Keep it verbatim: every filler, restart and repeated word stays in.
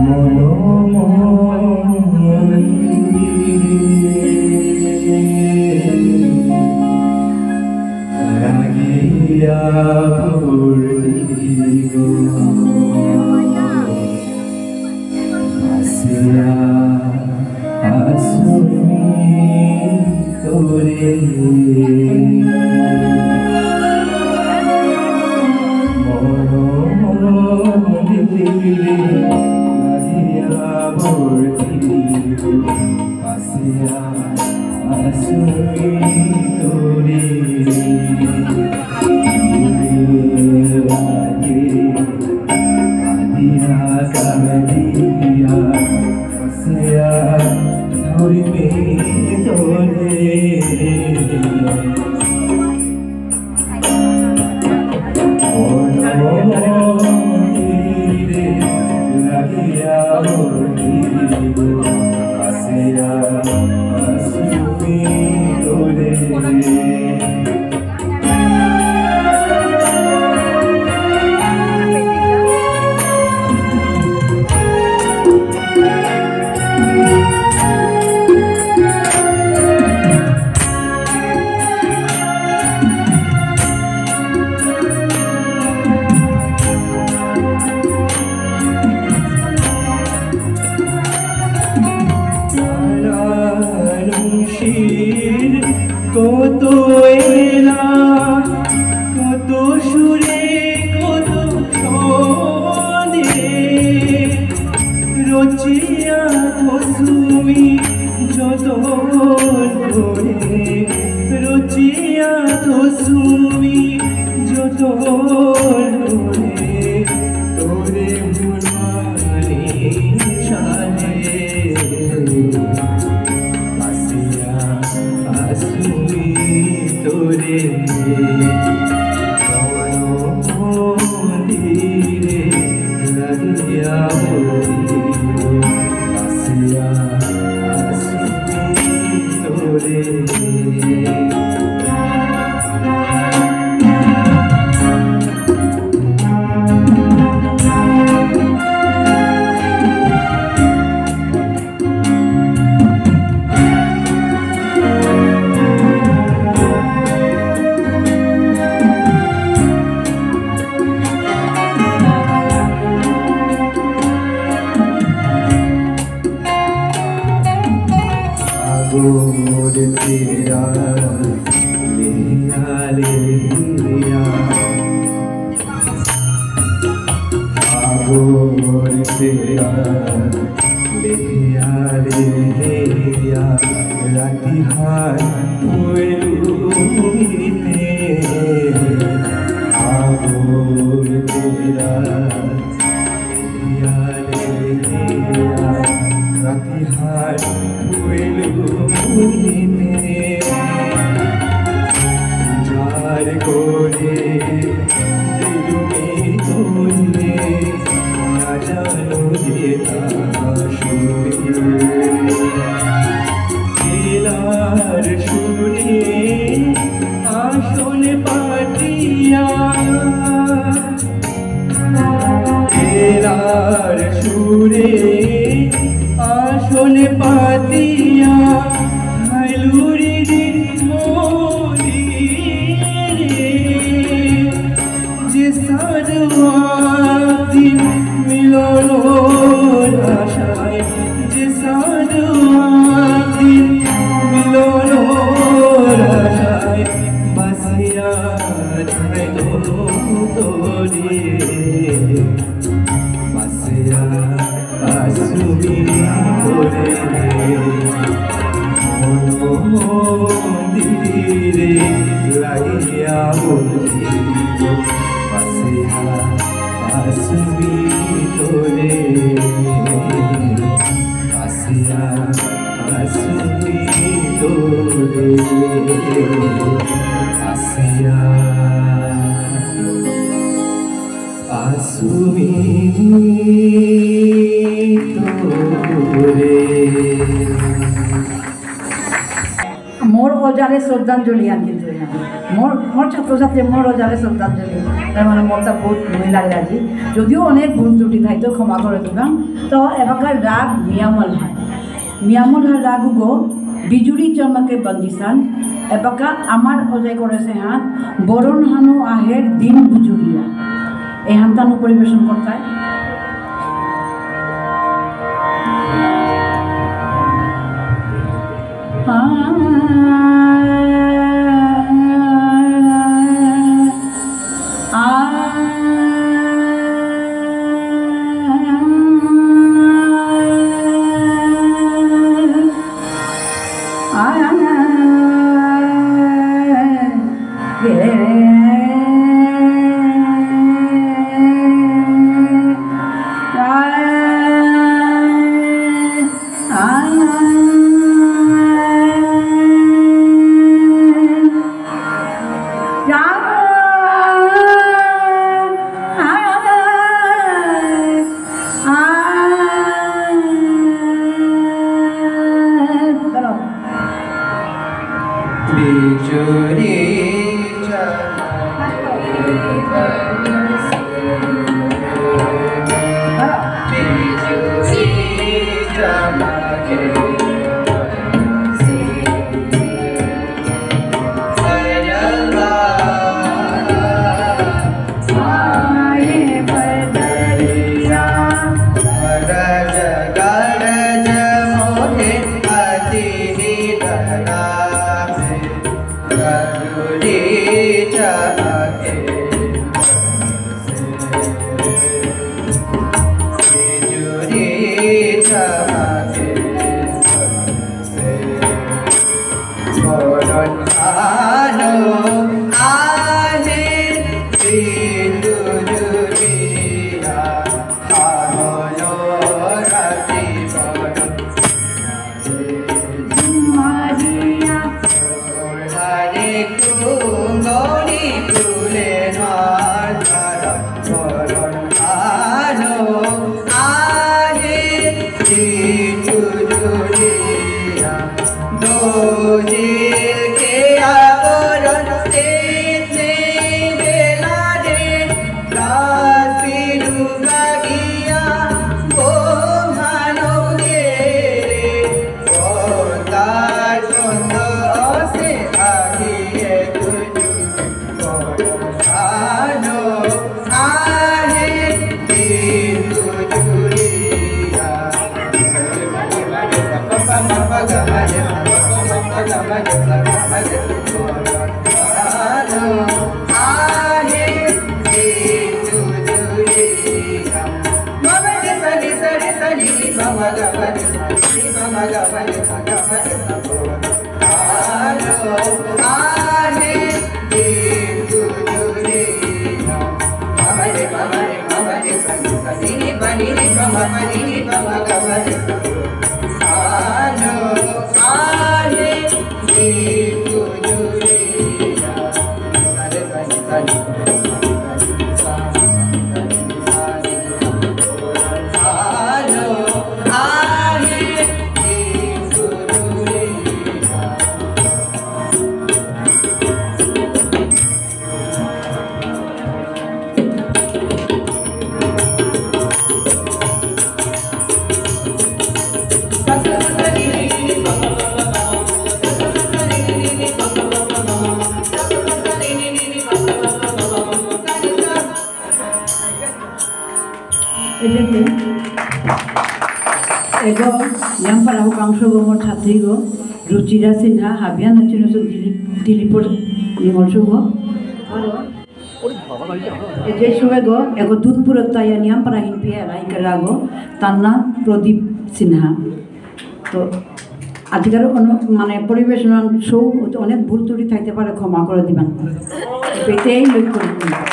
মন মন্দিরে লাগিয়া পড়িল গো। আসিয়া আসুমি তোরে। মন মন্দিরে লাগিয়া পড়িল গো। আসিয়া আসুমি তোরে। কাদিয়া কাদিয়া আসিয়া ধরিমে তোরে। মন মন্দিরে লাগিয়া পড়িল গো। আসিয়া আসুমি তোরে। কত এলা, কত সুরে, কত ছন্দে, রচিয়া তুমি যত করে, রচিয়া তুমি যত করে, তোরে মনানি সালে। আসিয়া আসুমি তোরে। মন মন্দিরে লাগিয়া পড়িল গো। আসিয়া আসুমি তোরে। আগর তেরা লেয়া লেয়া। আগর তেরা লেয়া লেয়া। রাতি হান ফুয়েলুমিতে। আগর তেরা লেয়া লেয়া। রাতি হান ফুয়েলুমিতে। যার করে দিলুমি তোরে, না জানো যেতা সুরে। এলার সুরে আসন পাতিয়া, এলার সুরে আসন পাতিয়া, হাইলুরি দিন মরি রে। যে সাধু আদিন মিলনর আশায়, যে সাধু আদিন মিলনর আশায়, বাসিয়া থাইতো তোরে। বাসিয়া আসুমি তোরে। মন মন্দিরে লাগিয়া পড়িল গো। আসিয়া আসুমি তোরে। আসিয়া আসুমি তোরে। আসিয়া আসুমি তোরে। মোর ওজারে শ্রদ্ধাঞ্জলি আন কিন্তু এহান। মোর, মোর ছাত্রছাত্রী মোর ওজারে শ্রদ্ধাঞ্জলি। তার মানে মোরতা বহুত মহিলা আজি। যদিও অনেক ভুল ত্রুটি থাইতো ক্ষমা করে দিলাম। তো এবাকার রাগ মিয়ামল হয়। মিয়ামল হয় রাগ উগো, বিজুরি চমকে বন্দিসান। এবাকা আমার ওজাই করেসে হাত, বরণ হানো আহের দিন বুজুরিয়া। এহান তানু পরিবেশন করতায়। এগো, নিয়ামপারা হুকাং সৌগ মোর ছাত্রীগো, রুচিরা সিনহা, হাবিয়া নাচিনো সৌ দিলীপ, দিলীপর নিমল সৌগ। এজে সৌগ, এগো দুধপুরত তাইয়া নিয়ামপারা হিনপিয়া এলাইকারাগো, তার নাম প্রদীপ সিনহা। তো আজিকার অনু-, মানে পরিবেশনা সৌ অনেক ভুল ত্রুটি থাকতে পারে, ক্ষমা করে দিবেন। এটাই লক্ষ্য রাখবেন।